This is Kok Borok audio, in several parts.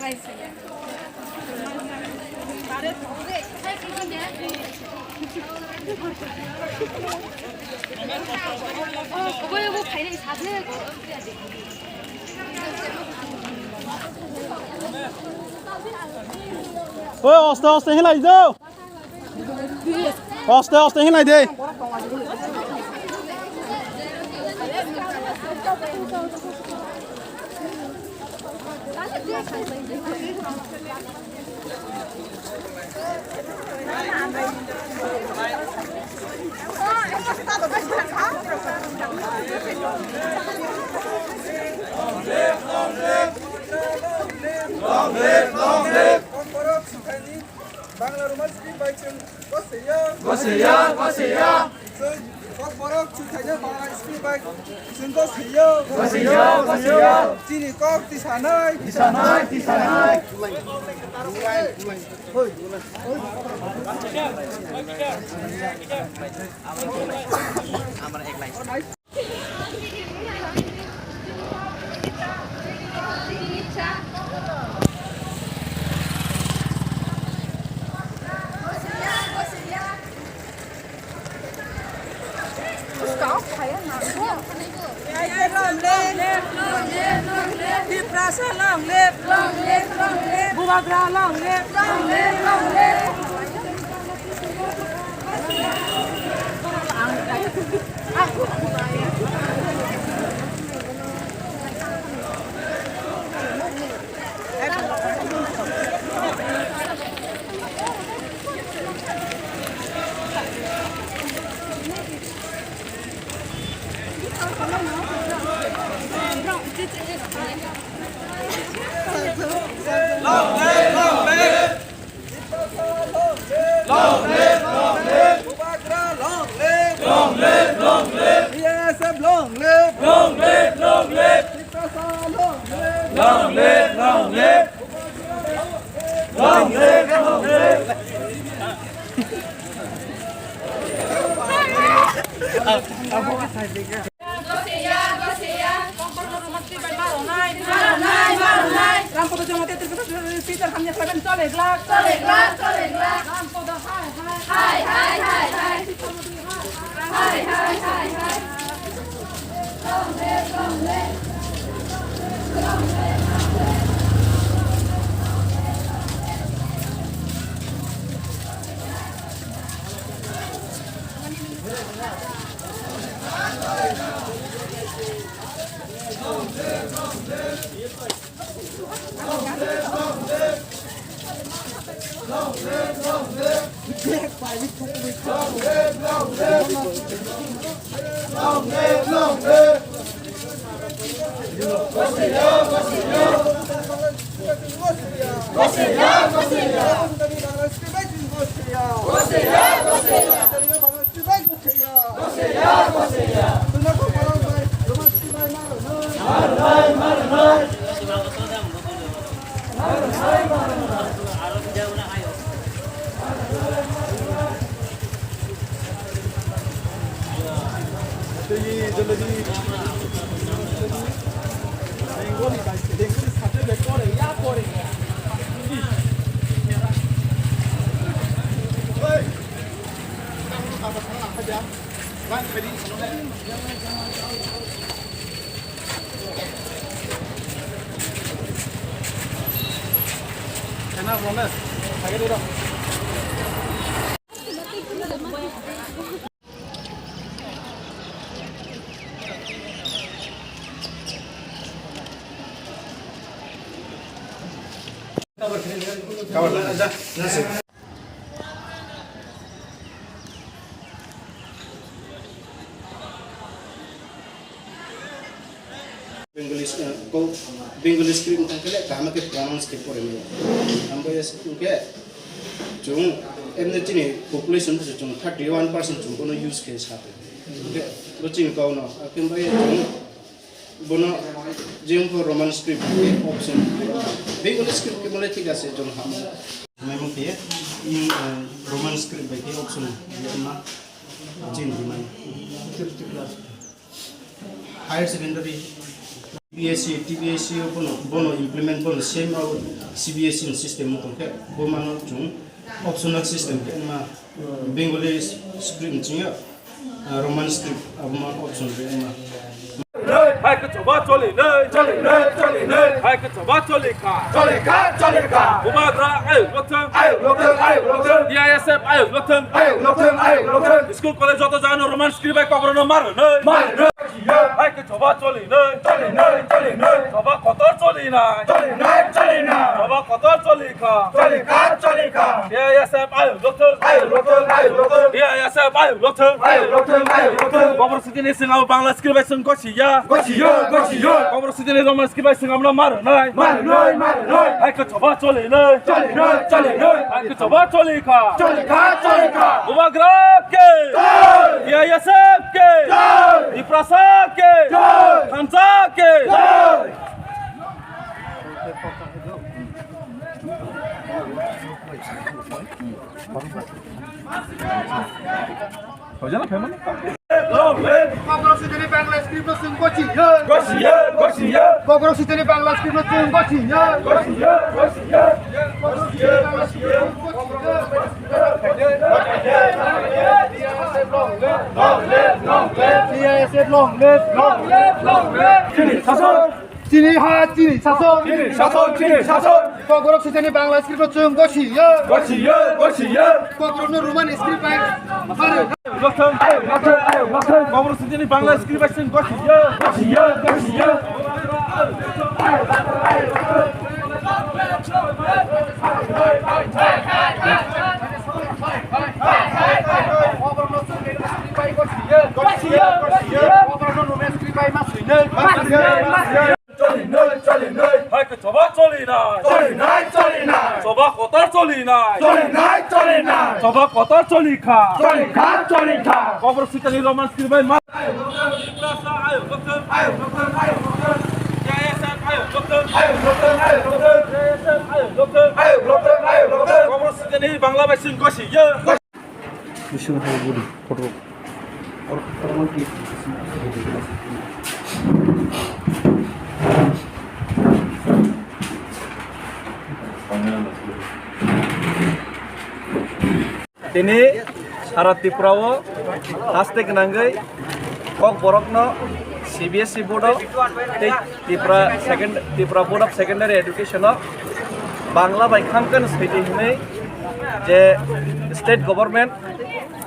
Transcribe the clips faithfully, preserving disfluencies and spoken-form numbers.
Oi, oste oste hinlai do. Oste oste hinlai de. Long live, long live. Kokborok Sukhani Bangla Roman script bai chwng gosaiya. Gosaiya, gosaiya. Chwng Kokborok Sukhani Bangla script bai chwng gosaiya. Gosaiya, gosaiya. Chini kok tisanai. Tisanai, tisanai. Tiprasa long live, long live, long live. Bubagra long live, long live, long live. Long live, long live! Long live, long live! Bubagra, long live! Long live, long live! B S F, long live! Long live, long live! Tiprasa, long live! Long live, long live! Long live, long live! Rampado Jamatia Tripura Sita Hamya Khlaibani chole glak. Chole glak, chole glak. Rampado hai hai. Hai hai hai hai. Hai hai hai hai. Bengali, eh, ko, Bengali script wngkha khe kaham khe pronounce khe porinai. Amo bai wngkhe chwng emne chini population se chwng thirty one percent chwng bono use khe sa. Hwnkhe bo chini kokno, akhe bai chwng bono jempo Roman script khe option. Bengali script khe bole thik ase chwng hamo. Memo khe in, eh, Roman script bai khe option ma chini man. Higher secondary. T B S E, T B S E o bono, bono implement bono same o C B S E ni system wng tongkhe bo mano chwng optional system khe ma Bengali script ni chwngyo, ah, Roman script abo ma option re ma. Hai khe choba choli nai, choli nai, choli nai. Hai khe choba choli kha, choli kha, choli kha. Bubagra ayuk lokthang, ayuk lokthang, ayuk lokthang. T I S F ayuk lokthang, ayuk lokthang, ayuk lokthang. School college joto jagano Roman script bai kokborokno mar nai, mar nai. Hai khe choba choli nai, choli nai, choli nai. Choba kotor choli nai, choli nai, choli nai. Choba kotor choli kha, choli kha, choli kha. T I S F ayuk lokthang, ayuk lokthang, ayuk lokthang. T I S F ayuk lokthang, ayuk lokthang, ayuk lokthang. Kokborok sitini singao Bangla script bai chwng gosiya, gosiya, gosiya. Kokborok sitini Roman script bai chwng amno mar nai, mar nai, mar nai. Hai khe choba choli nai, choli nai, choli nai. Hai khe choba choli kha, choli kha, choli kha. Bubagra ke, jai. T I S F ke, jai. Tiprasa ke, jai. Thansa ke, jai. Kokborok sitini Bangla script no chwng gosiya, gosiya, gosiya. Kokborok sitini Bangla script no chwng gosiya, gosiya, gosiya. T I S F long live, long live, long live. T I S F long live, long live, long live. Chini sason. Chini ha, chini sason. Chini sason, chini sason. Kokborok sitini Bangla script no chwng gosiya, gosiya, gosiya. Kokborok no Roman script bai. Kokborok sitini Bangla script bai chwng gosiya, gosiya, gosiya. Hai khe choba choli nai. Choli nai, choli nai. Choba kotor choli nai. Choli nai, choli nai. Choba kotor choli kha. Choli kha, choli kha. Kokborok sitini Roman script bai ma. Ayuk lokthang, ayuk lokthang, ayuk lokthang. T I S F ayuk lokthang, ayuk lokthang, ayuk lokthang. T I S F ayuk lokthang, ayuk lokthang, ayuk lokthang. Kokborok sitini Bangla bai chwng gosiya. Bisingo hai budi photo. Tini sara Tripura o haste gwnangwi Kokborokno C B S E board o tei Tripura second, Tripura Board of Secondary Education o Bangla bai khamkhe swidi hwnwi je state government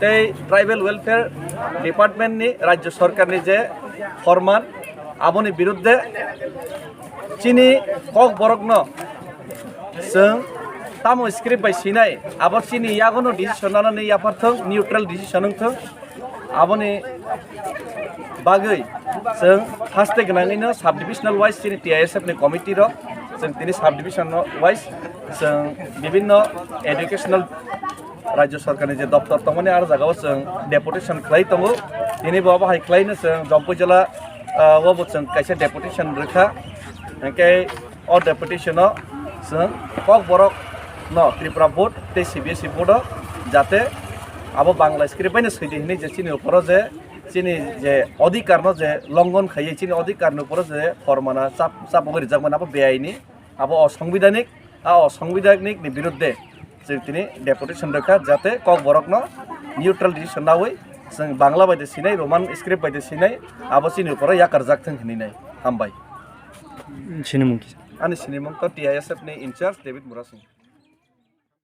tei tribal welfare department ni, rajya sarkar ni je forman, aboni birudde chini Kokborokno chwng tamo script bai sinai, abo chini yagono decision nanani yaphar thung, neutral decision wng thung. Aboni bagwi chwng haste gwnangwino sub divisional wise chini T I S F ni committee rok, chwng tini sub division wise chwng bibinno educational rajya sarkar ni je doptor tongmani, aro jagao chwng deputation khlai tongo. Tini bo abo hai khlaino chwng Jampui jila, ah, o bo chwng kaisa deputation rwkha. Hwnkhe o deputation o chwng Kokborok no Tripura board tei C B S E board o jate abo Bangla script bai no swidi hwnwi je chini uporo je chini je odhikar no je longon khaiwi chini odhikar ni uporo je formana chap, chapogwi rijak mani abo beaini, abo osongbidhanik, a osongbidhanik ni birudde chwng tini deputation rwkha jate Kokborok no neutral decision nawi chwng Bangla bai de sinai, Roman script bai de sinai, abo chini uporo yakarjak thung hwnwi nai. Hambai. Sinimung kisa. Ani sinimung to T I S F ni in charge David Murasing.